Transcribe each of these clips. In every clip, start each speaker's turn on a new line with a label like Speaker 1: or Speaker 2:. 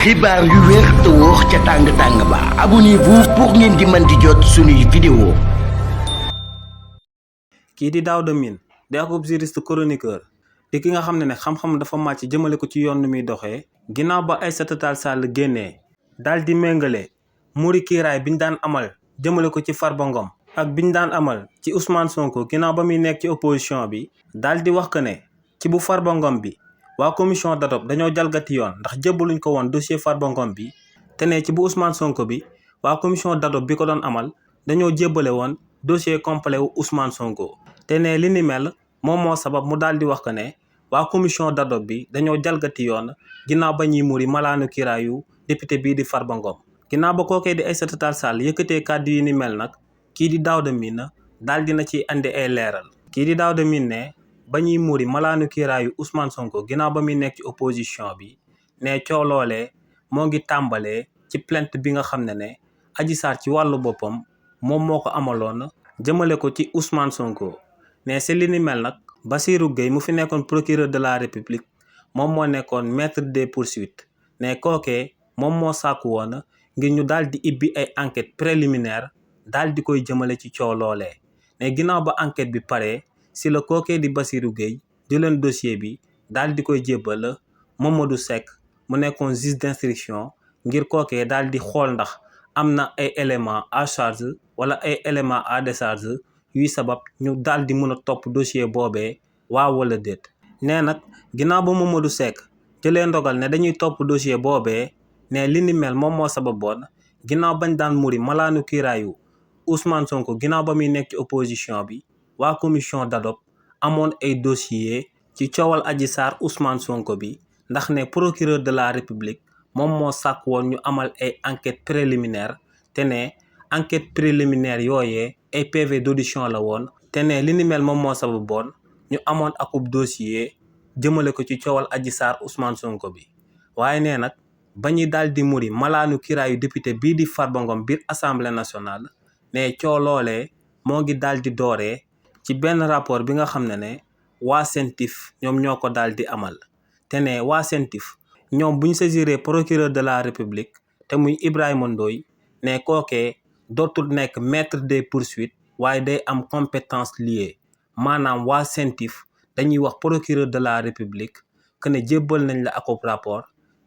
Speaker 1: xibaar yu wér te wóor ca tàng-tàng ba abonnez-vous pour ngeen di mën di jot suñuy vidéo.
Speaker 2: kii di Daouda Mine di ab juriste chroniqueur di ki nga xam ne xam-xam dafa màcc jëmale ko ci yoon mi doxee ginnaaw ba Aïssata Tall Sall génnee daal di méngale muri kiiraay biñ daan amal jëmale ko ci Farba Ngom ak biñ daan amal ci Ousmane Sonko ginnaaw ba muy nekk ci opposition bi daal di wax que ne ci bu Farba Ngom bi waa commission d'adop dañoo jalgati yoon ndax jébbaluñ ko woon dossier Farba Ngom bi te ne ci bu Ousmane Sonko bi waa commission d'adop bi ko doon amal dañoo jébbale woon dossier complet wu Ousmane Sonko te ne li ni mel moom moo sabab mu daal di wax que ne waa commission d'adop bi dañoo jalgati yoon ginnaaw ba ñuy muri malaanu kiraayu député bii di Farba Ngom ginnaaw ba kookee di Aïssata Tall Sall yëkkatee kàddu yi ni mel nag kii di Daouda Mine daal dina ci andi ay leeral kii di Daouda Mine ne ba ñuy muri malaanu kiiraayu Ousmane Sonko ginnaaw ba muy nekk ci opposition bi ne coow loolee moo ngi tàmbalee ci plainte bi nga xam ne Adji Sarr ci wàllu boppam moom moo ko amaloon jëmale ko ci Ousmane Sonko ne si li ni mel nag Bassirou Gueye mu fi nekkoon procureur de la République moom moo nekkoon maître des poursuites ne kookee moom moo sàkku woon ngir ñu daal di ibbi ay enquête préliminaire daal di koy jëmale ci coow loolee ne ginnaaw ba enquête bi paree si la kookee di Bassirou Gueye jëleen dossier bi daal di koy jébbal Mamadou Seck mu nekkoon juge d'instruction ngir kookee daal di xool ndax am na ay éléments à charge wala ay éléments à décharge yuy sabab ñu daal di mën a topp dossier boobee waaw wala déet. nee nag ginnaaw ba Mamadou Seck jëlee ndogal ne dañuy topp dossier boobee ne li ni mel moom moo sababoon ginnaaw bañ daan muri malaanu kiiraayu Ousmane Sonko ginnaaw ba muy nekk ci opposition bi waa commission d'adop amoon ay dossier ci coowal Adji Sarr Ousmane Sonko bi ndax ne procureur de la République moom moo sàkk woon ñu amal ay enquête préliminaire te ne enquête préliminaire yooyee ay PV d'audition la woon te ne li ni mel moom moo sababoon ñu amoon akub dossier jëmale ko ci coowal Adji Sarr Ousmane Sonko bi waaye nee nag ba ñuy daal di muri malaanu kiraayu député bii di Farba Ngom biir assemblée nationale ne coow loolee moo ngi daal di dooree ci benn rapport bi nga xam ne waa CENTIF ñoom ñoo ko daal di amal te ne waa CENTIF ñoom buñ saisiré procureur de la République te muy Ibrahima Ndoye ne kookee dootul nekk maître des poursuites waaye day am compétence liée maanaam waa CENTIF dañuy wax procureur de la République que ne jébbal nañ la akop rapport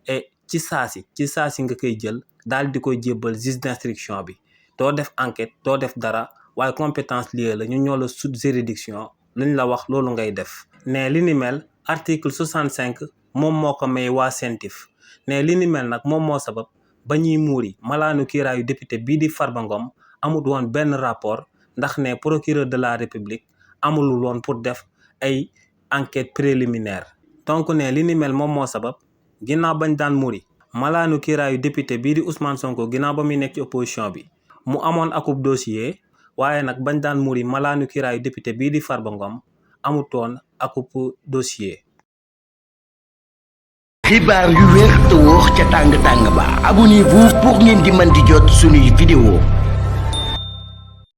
Speaker 2: et ci saasi nga koy jël daal di koy jébbal juge d'instruction bi doo def enquête doo def dara waaye compétence liée la ñu ñoo la sous juridiction luñ la wax loolu ngay def ne li ni mel article 65 moom moo ko may waa CENTIF ne li ni mel nag moom moo sabab ba ñuy muuri malaanu kiiraayu député bii di Farba Ngom amul woon benn rapport ndax ne procureur de la République amulul woon pour def ay enquête préliminaire donc ne li ni mel moom moo sabab ginnaaw bañ daan muuri malaanu kiiraayu député bii di Ousmane Sonko ginnaaw ba muy nekk ci opposition bi mu amoon akub dossier waaye nag bañ daan muri malaanu kiraayu député bii di Farba Ngom amutoon akub dossier.
Speaker 1: xibaar yu wér te wóor ca tàng-tàng ba abonnez-vous pour ngeen di mën di jot suñuy vidéo.